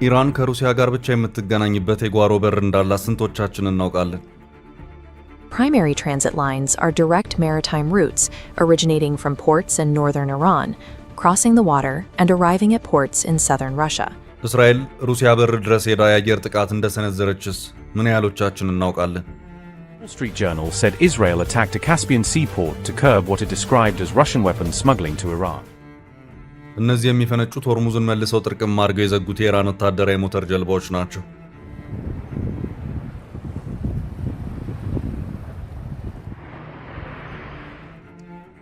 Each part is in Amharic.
ኢራን ከሩሲያ ጋር ብቻ የምትገናኝበት የጓሮ በር እንዳላት ስንቶቻችን እናውቃለን? Primary transit lines are direct maritime routes originating from ports in northern Iran, crossing the water and arriving at ports in southern Russia. እስራኤል ሩሲያ በር ድረስ ሄዳ የአየር ጥቃት እንደሰነዘረችስ ምን ያህሎቻችን እናውቃለን? Wall Street Journal said Israel attacked a Caspian Sea port to curb what it described as Russian weapons smuggling to Iran. እነዚህ የሚፈነጩት ሆርሙዝን መልሰው ጥርቅም አድርገው የዘጉት የኢራን ወታደራዊ ሞተር ጀልባዎች ናቸው።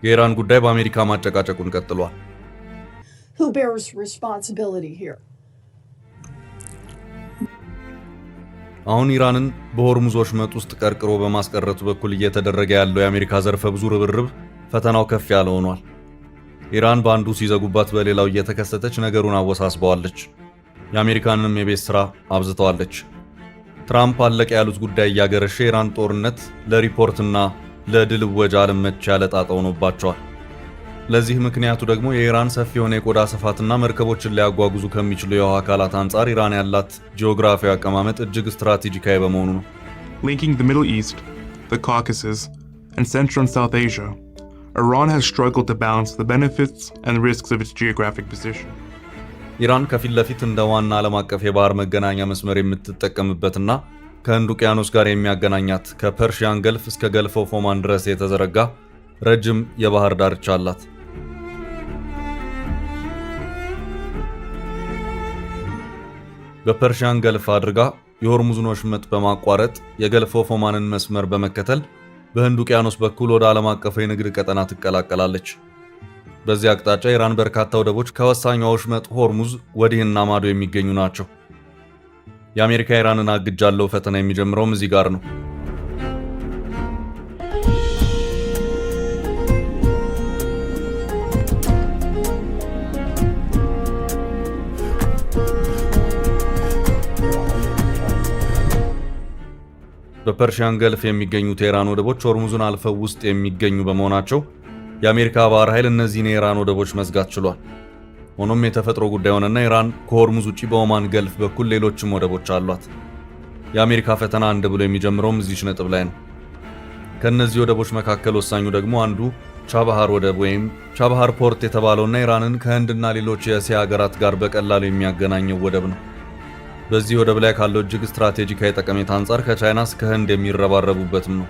የኢራን ጉዳይ በአሜሪካ ማጨቃጨቁን ቀጥሏል። Who bears responsibility here? አሁን ኢራንን በሆርሙዝ ወሽመጥ ውስጥ ቀርቅሮ በማስቀረቱ በኩል እየተደረገ ያለው የአሜሪካ ዘርፈ ብዙ ርብርብ ፈተናው ከፍ ያለ ሆኗል። ኢራን በአንዱ ሲዘጉባት በሌላው እየተከሰተች ነገሩን አወሳስበዋለች። የአሜሪካንንም የቤት ስራ አብዝተዋለች። ትራምፕ አለቀ ያሉት ጉዳይ እያገረሸ የኢራን ጦርነት ለሪፖርትና ለድል እወጃ አልመች ያለ ጣጣ ሆኖባቸዋል። ለዚህ ምክንያቱ ደግሞ የኢራን ሰፊ የሆነ የቆዳ ስፋትና መርከቦችን ሊያጓጉዙ ከሚችሉ የውሃ አካላት አንጻር ኢራን ያላት ጂኦግራፊያዊ አቀማመጥ እጅግ ስትራቴጂካዊ በመሆኑ ነው። Linking the Middle East, the Caucasus, and Central and South Asia, Iran has struggled to balance the benefits and risks of its geographic position. ኢራን ከፊት ለፊት እንደ ዋና ዓለም አቀፍ የባህር መገናኛ መስመር የምትጠቀምበትና ከህንድ ውቅያኖስ ጋር የሚያገናኛት ከ Persian Gulf እስከ Gulf of Oman ድረስ የተዘረጋ ረጅም የባህር ዳርቻ አላት። በ Persian Gulf አድርጋ የሆርሙዝን ወሽመጥ በማቋረጥ የ Gulf of Oman ን መስመር በመከተል በህንድ ውቅያኖስ በኩል ወደ ዓለም አቀፉ የንግድ ቀጠና ትቀላቀላለች። በዚህ አቅጣጫ ኢራን በርካታ ወደቦች ከወሳኟ ወሽመጥ ሆርሙዝ ወዲህና ማዶ የሚገኙ ናቸው። የአሜሪካ ኢራንን አግጃለሁ ፈተና የሚጀምረውም እዚህ ጋር ነው። በ Persian Gulf የሚገኙት የኢራን ወደቦች ሆርሙዝን አልፈው ውስጥ የሚገኙ በመሆናቸው የአሜሪካ ባህር ኃይል እነዚህን የኢራን ወደቦች መዝጋት ችሏል። ሆኖም የተፈጥሮ ጉዳይ ሆነና ኢራን ከሆርሙዝ ውጪ በኦማን Gulf በኩል ሌሎችም ወደቦች አሏት። የአሜሪካ ፈተና አንድ ብሎ የሚጀምረውም እዚች ነጥብ ላይ ነው። ከእነዚህ ወደቦች መካከል ወሳኙ ደግሞ አንዱ ቻባሃር ወደብ ወይም ቻባሃር port የተባለውና ኢራንን ከህንድና ሌሎች የእስያ ሀገራት ጋር በቀላሉ የሚያገናኘው ወደብ ነው። በዚህ ወደብ ላይ ካለው እጅግ ስትራቴጂካዊ ጠቀሜታ አንጻር ከቻይና እስከ ህንድ የሚረባረቡበትም ነው።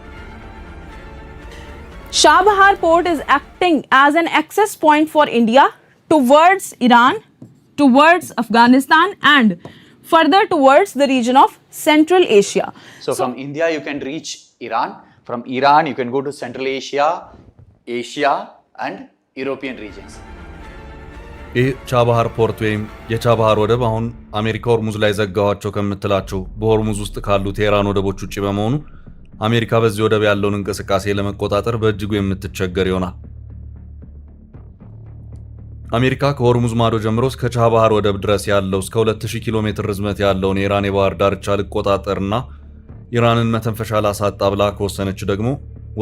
Chabahar port is acting as an access point for India towards Iran, towards Afghanistan, and further towards the region of Central Asia. So from India, you can reach Iran. From Iran, you can go to Central Asia, Asia, and European regions. ይህ ቻባሃር port ወይም የቻባሃር ወደብ አሁን አሜሪካ ሆርሙዝ ላይ ዘጋኋቸው ከምትላቸው በሆርሙዝ ውስጥ ካሉት የኢራን ወደቦች ውጭ በመሆኑ አሜሪካ በዚህ ወደብ ያለውን እንቅስቃሴ ለመቆጣጠር በእጅጉ የምትቸገር ይሆናል። አሜሪካ ከሆርሙዝ ማዶ ጀምሮ እስከ ቻባሃር ወደብ ድረስ ያለው እስከ 2000 ኪሎ ሜትር ርዝመት ያለውን የኢራን የባህር ዳርቻ ልቆጣጠርና ኢራንን መተንፈሻ ላሳጣ ብላ ከወሰነች ደግሞ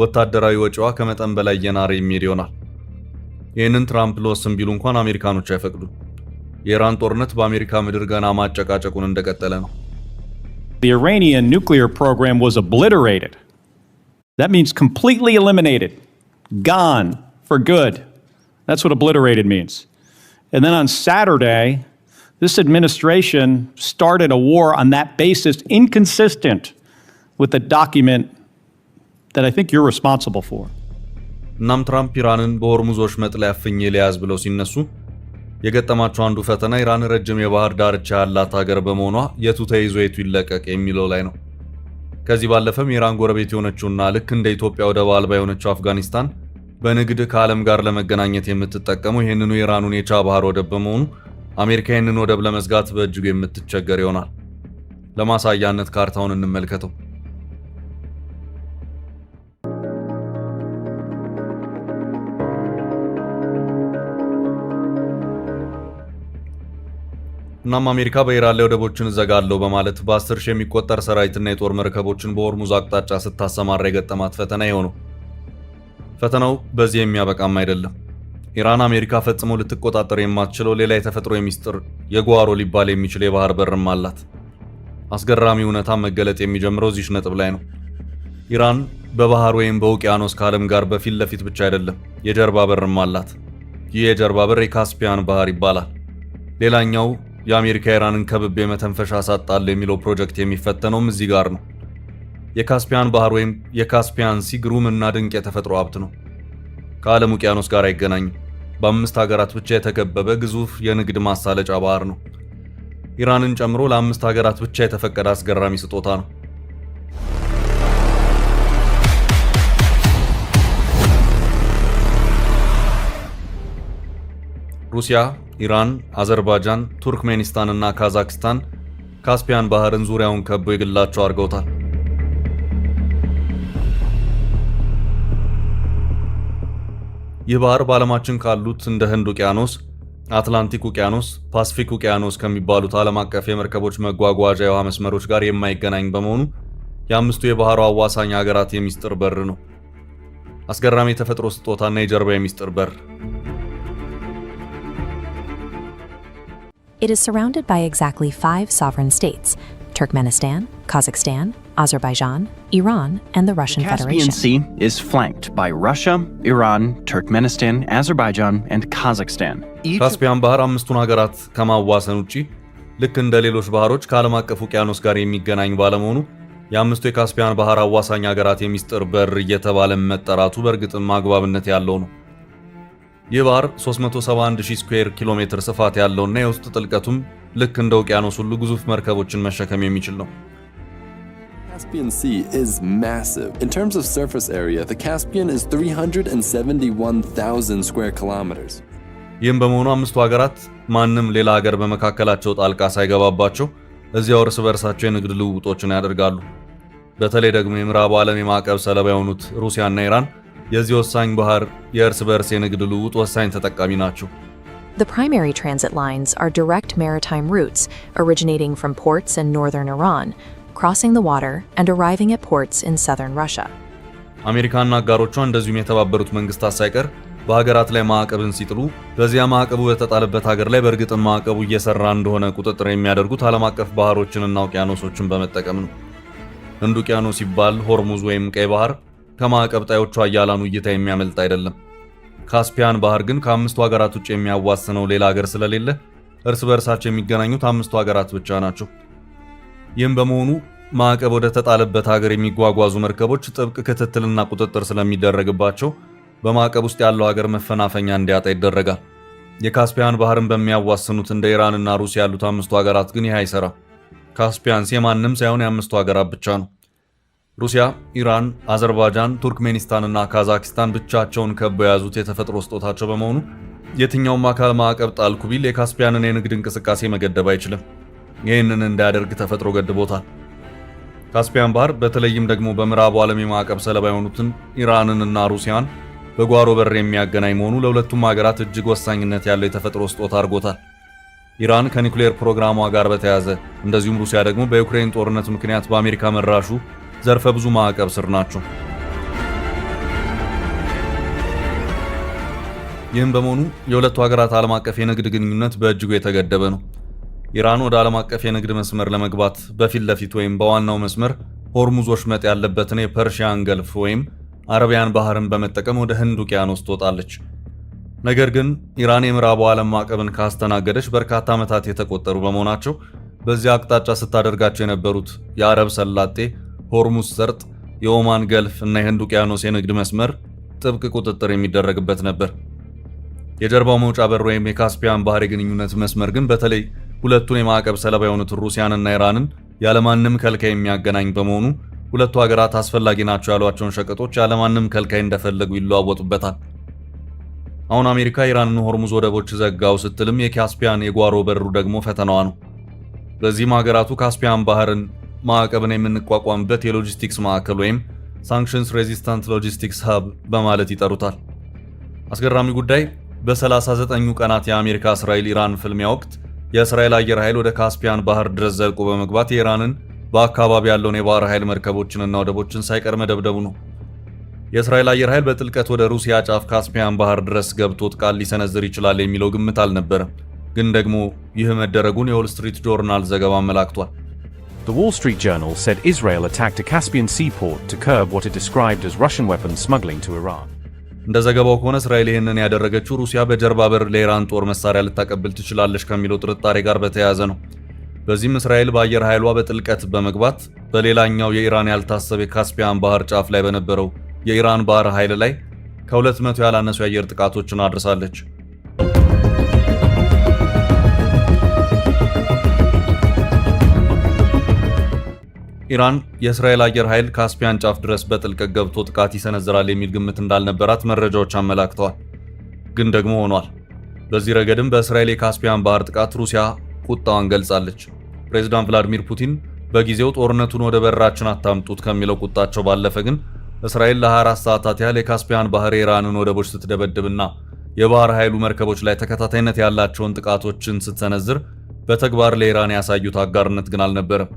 ወታደራዊ ወጪዋ ከመጠን በላይ እየናረ የሚሄድ ይሆናል። ይህንን ትራምፕ ልወስን ቢሉ እንኳን አሜሪካኖች አይፈቅዱም። የኢራን ጦርነት በአሜሪካ ምድር ገና ማጨቃጨቁን እንደቀጠለ ነው። The Iranian nuclear program was obliterated. That means completely eliminated, gone for good. That's what obliterated means. And then on Saturday, this administration started a war on that basis, inconsistent with the document that I think you're responsible for. እናም ትራምፕ ኢራንን በሆርሙዝ ወሽመጥ ላይ አፍኜ ልያዝ ብለው ሲነሱ የገጠማቸው አንዱ ፈተና ኢራን ረጅም የባህር ዳርቻ ያላት ሀገር በመሆኗ የቱ ተይዞ የቱ ይለቀቅ የሚለው ላይ ነው። ከዚህ ባለፈም የኢራን ጎረቤት የሆነችውና ልክ እንደ ኢትዮጵያ ወደብ አልባ የሆነችው አፍጋኒስታን በንግድ ከዓለም ጋር ለመገናኘት የምትጠቀመው ይህንኑ የኢራኑን የቻባሃር ወደብ በመሆኑ አሜሪካ ይህንን ወደብ ለመዝጋት በእጅጉ የምትቸገር ይሆናል። ለማሳያነት ካርታውን እንመልከተው። እናም አሜሪካ በኢራን ላይ ወደቦችን እዘጋለሁ በማለት በ10,000 የሚቆጠር ሰራዊትና የጦር መርከቦችን በሆርሙዝ አቅጣጫ ስታሰማራ የገጠማት ፈተና ይኸው ነው። ፈተናው በዚህ የሚያበቃም አይደለም። ኢራን አሜሪካ ፈጽሞ ልትቆጣጠር የማትችለው ሌላ የተፈጥሮ የሚስጥር የጓሮ ሊባል የሚችል የባህር በርም አላት። አስገራሚ እውነታ መገለጥ የሚጀምረው እዚች ነጥብ ላይ ነው። ኢራን በባህር ወይም በውቅያኖስ ከዓለም ጋር በፊት ለፊት ብቻ አይደለም፣ የጀርባ በርም አላት። ይህ የጀርባ በር የካስፒያን ባህር ይባላል። ሌላኛው የአሜሪካ ኢራንን ከብቤ መተንፈሻ አሳጣለሁ የሚለው ፕሮጀክት የሚፈተነውም እዚህ ጋር ነው። የካስፒያን ባህር ወይም የ Caspian Sea ግሩም እና ድንቅ የተፈጥሮ ሀብት ነው። ከዓለም ውቅያኖስ ጋር አይገናኝም። በአምስት ሀገራት ብቻ የተከበበ ግዙፍ የንግድ ማሳለጫ ባህር ነው። ኢራንን ጨምሮ ለአምስት ሀገራት ብቻ የተፈቀደ አስገራሚ ስጦታ ነው። ሩሲያ፣ ኢራን፣ አዘርባይጃን፣ ቱርክሜኒስታን እና ካዛክስታን ካስፒያን ባህርን ዙሪያውን ከበው የግላቸው አድርገውታል። ይህ ባህር በዓለማችን ካሉት እንደ ህንድ ውቅያኖስ፣ አትላንቲክ ውቅያኖስ፣ ፓስፊክ ውቅያኖስ ከሚባሉት ዓለም አቀፍ የመርከቦች መጓጓዣ የውሃ መስመሮች ጋር የማይገናኝ በመሆኑ የአምስቱ የባህሩ አዋሳኝ ሀገራት የሚስጥር በር ነው። አስገራሚ የተፈጥሮ ስጦታና የጀርባ የሚስጥር በር። It is surrounded by exactly five sovereign states: Turkmenistan, Kazakhstan, Azerbaijan, Iran, and the Russian The Caspian Federation. Sea is flanked by Russia, Iran, Turkmenistan, Azerbaijan, and Kazakhstan. Each ካስፒያን ባህር አምስቱን ሀገራት ከማዋሰን ውጪ ልክ እንደ ሌሎች ባህሮች ከዓለም አቀፍ ውቅያኖስ ጋር የሚገናኝ ባለመሆኑ የአምስቱ የካስፒያን ባህር አዋሳኝ ሀገራት የሚስጥር በር እየተባለ መጠራቱ በእርግጥም አግባብነት ያለው ነው። ይህ ባህር 371,000 ስኩዌር ኪሎ ሜትር ስፋት ያለውና የውስጥ ጥልቀቱም ልክ እንደ ውቅያኖስ ሁሉ ግዙፍ መርከቦችን መሸከም የሚችል ነው። Caspian Sea is massive. In terms of surface area, the Caspian is 371,000 square kilometers. ይህም በመሆኑ አምስቱ ሀገራት ማንም ሌላ ሀገር በመካከላቸው ጣልቃ ሳይገባባቸው እዚያው እርስ በእርሳቸው የንግድ ልውውጦችን ያደርጋሉ። በተለይ ደግሞ የምዕራቡ ዓለም የማዕቀብ ሰለባ የሆኑት ሩሲያና ኢራን የዚህ ወሳኝ ባህር የእርስ በእርስ የንግድ ልውውጥ ወሳኝ ተጠቃሚ ናቸው። The primary transit lines are direct maritime routes originating from ports in northern Iran, crossing the water and arriving at ports in southern Russia. አሜሪካና አጋሮቿ እንደዚሁም የተባበሩት መንግስታት ሳይቀር በሀገራት ላይ ማዕቀብን ሲጥሉ በዚያ ማዕቀቡ በተጣለበት ሀገር ላይ በእርግጥም ማዕቀቡ እየሰራ እንደሆነ ቁጥጥር የሚያደርጉት ዓለም አቀፍ ባህሮችንና ውቅያኖሶችን በመጠቀም ነው። ህንድ ውቅያኖስ ሲባል ሆርሙዝ ወይም ቀይ ባህር ከማዕቀብ ጣዮቹ ኃያላኑ እይታ የሚያመልጥ አይደለም። ካስፒያን ባህር ግን ከአምስቱ ሀገራት ውጭ የሚያዋስነው ሌላ ሀገር ስለሌለ እርስ በእርሳቸው የሚገናኙት አምስቱ ሀገራት ብቻ ናቸው። ይህም በመሆኑ ማዕቀብ ወደ ተጣለበት ሀገር የሚጓጓዙ መርከቦች ጥብቅ ክትትልና ቁጥጥር ስለሚደረግባቸው በማዕቀብ ውስጥ ያለው ሀገር መፈናፈኛ እንዲያጣ ይደረጋል። የካስፒያን ባህርን በሚያዋስኑት እንደ ኢራንና ሩሲያ ያሉት አምስቱ ሀገራት ግን ይህ አይሰራም። Caspian Sea የማንም ሳይሆን የአምስቱ ሀገራት ብቻ ነው። ሩሲያ፣ ኢራን፣ አዘርባይጃን፣ ቱርክሜኒስታን እና ካዛክስታን ብቻቸውን ከበው የያዙት የተፈጥሮ ስጦታቸው በመሆኑ የትኛውም አካል ማዕቀብ ጣልኩ ቢል የካስፒያንን የንግድ እንቅስቃሴ መገደብ አይችልም። ይህንን እንዳያደርግ ተፈጥሮ ገድቦታል። ካስፒያን ባህር በተለይም ደግሞ በምዕራቡ ዓለም የማዕቀብ ሰለባ የሆኑትን ኢራንን እና ሩሲያን በጓሮ በር የሚያገናኝ መሆኑ ለሁለቱም ሀገራት እጅግ ወሳኝነት ያለው የተፈጥሮ ስጦታ አድርጎታል። ኢራን ከኒውክሌር ፕሮግራሟ ጋር በተያያዘ፣ እንደዚሁም ሩሲያ ደግሞ በዩክሬን ጦርነት ምክንያት በአሜሪካ መራሹ ዘርፈ ብዙ ማዕቀብ ስር ናቸው። ይህም በመሆኑ የሁለቱ ሀገራት ዓለም አቀፍ የንግድ ግንኙነት በእጅጉ የተገደበ ነው። ኢራን ወደ ዓለም አቀፍ የንግድ መስመር ለመግባት በፊት ለፊት ወይም በዋናው መስመር ሆርሙዝ ወሽመጥ ያለበትን የ Persian Gulf ወይም አረቢያን ባህርን በመጠቀም ወደ ህንድ ውቅያኖስ ትወጣለች። ነገር ግን ኢራን የምዕራቡ ዓለም ማዕቀብን ካስተናገደች በርካታ ዓመታት የተቆጠሩ በመሆናቸው በዚያ አቅጣጫ ስታደርጋቸው የነበሩት የአረብ ሰላጤ፣ ሆርሙዝ ሰርጥ፣ የኦማን Gulf እና የህንድ ውቅያኖስ የንግድ መስመር ጥብቅ ቁጥጥር የሚደረግበት ነበር። የጀርባው መውጫ በር ወይም የካስፒያን ባህር የግንኙነት መስመር ግን በተለይ ሁለቱን የማዕቀብ ሰለባ የሆኑትን ሩሲያንና ኢራንን ያለማንም ከልካይ የሚያገናኝ በመሆኑ ሁለቱ ሀገራት አስፈላጊ ናቸው ያሏቸውን ሸቀጦች ያለማንም ከልካይ እንደፈለጉ ይለዋወጡበታል። አሁን አሜሪካ ኢራንን ሆርሙዝ ወደቦች ዘጋው ስትልም የካስፒያን የጓሮ በሩ ደግሞ ፈተናዋ ነው። በዚህም ሀገራቱ ካስፒያን ባህርን ማዕቀብን የምንቋቋምበት የሎጂስቲክስ ማዕከል ወይም sanctions resistant logistics hub በማለት ይጠሩታል። አስገራሚ ጉዳይ በ39ኙ ቀናት የአሜሪካ እስራኤል ኢራን ፍልሚያ ወቅት የእስራኤል አየር ኃይል ወደ ካስፒያን ባህር ድረስ ዘልቆ በመግባት የኢራንን በአካባቢ ያለውን የባህር ኃይል መርከቦችንና ወደቦችን ሳይቀር መደብደቡ ነው። የእስራኤል አየር ኃይል በጥልቀት ወደ ሩሲያ ጫፍ ካስፒያን ባህር ድረስ ገብቶ ጥቃት ሊሰነዝር ይችላል የሚለው ግምት አልነበረም። ግን ደግሞ ይህ መደረጉን የዎል ስትሪት ጆርናል ዘገባ አመላክቷል። The Wall Street Journal said Israel attacked a Caspian Sea port to curb what it described as Russian weapons smuggling to Iran. እንደ ዘገባው ከሆነ እስራኤል ይህንን ያደረገችው ሩሲያ በጀርባ በር ለኢራን ጦር መሳሪያ ልታቀብል ትችላለች ከሚለው ጥርጣሬ ጋር በተያያዘ ነው። በዚህም እስራኤል በአየር ኃይሏ በጥልቀት በመግባት በሌላኛው የኢራን ያልታሰበ የካስፒያን ባህር ጫፍ ላይ በነበረው የኢራን ባህር ኃይል ላይ ከ200 ያላነሱ የአየር ጥቃቶችን አድርሳለች። ኢራን የእስራኤል አየር ኃይል ካስፒያን ጫፍ ድረስ በጥልቀት ገብቶ ጥቃት ይሰነዝራል የሚል ግምት እንዳልነበራት መረጃዎች አመላክተዋል። ግን ደግሞ ሆኗል። በዚህ ረገድም በእስራኤል የካስፒያን ባህር ጥቃት ሩሲያ ቁጣዋን ገልጻለች። ፕሬዚዳንት ቭላዲሚር ፑቲን በጊዜው ጦርነቱን ወደ በራችን አታምጡት ከሚለው ቁጣቸው ባለፈ ግን እስራኤል ለ24 ሰዓታት ያህል የካስፒያን ባህር የኢራንን ወደቦች ስትደበድብና የባህር ኃይሉ መርከቦች ላይ ተከታታይነት ያላቸውን ጥቃቶችን ስትሰነዝር በተግባር ለኢራን ያሳዩት አጋርነት ግን አልነበረም።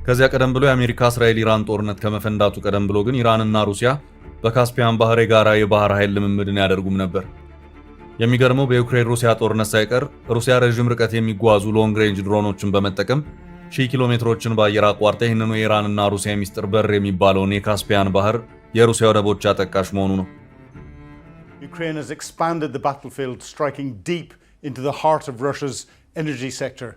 ከዚያ ቀደም ብሎ የአሜሪካ እስራኤል ኢራን ጦርነት ከመፈንዳቱ ቀደም ብሎ ግን ኢራንና ሩሲያ በካስፒያን ባህር የጋራ የባህር ኃይል ልምምድን ያደርጉም ነበር። የሚገርመው በዩክሬን ሩሲያ ጦርነት ሳይቀር ሩሲያ ረዥም ርቀት የሚጓዙ long range ድሮኖችን በመጠቀም ሺህ ኪሎ ሜትሮችን በአየር አቋርጣ ይህንኑ የኢራንና ሩሲያ የሚስጥር በር የሚባለውን የካስፒያን ባህር የሩሲያ ወደቦች ያጠቃች መሆኑ ነው። Ukraine has expanded the battlefield, striking deep into the heart of Russia's energy sector.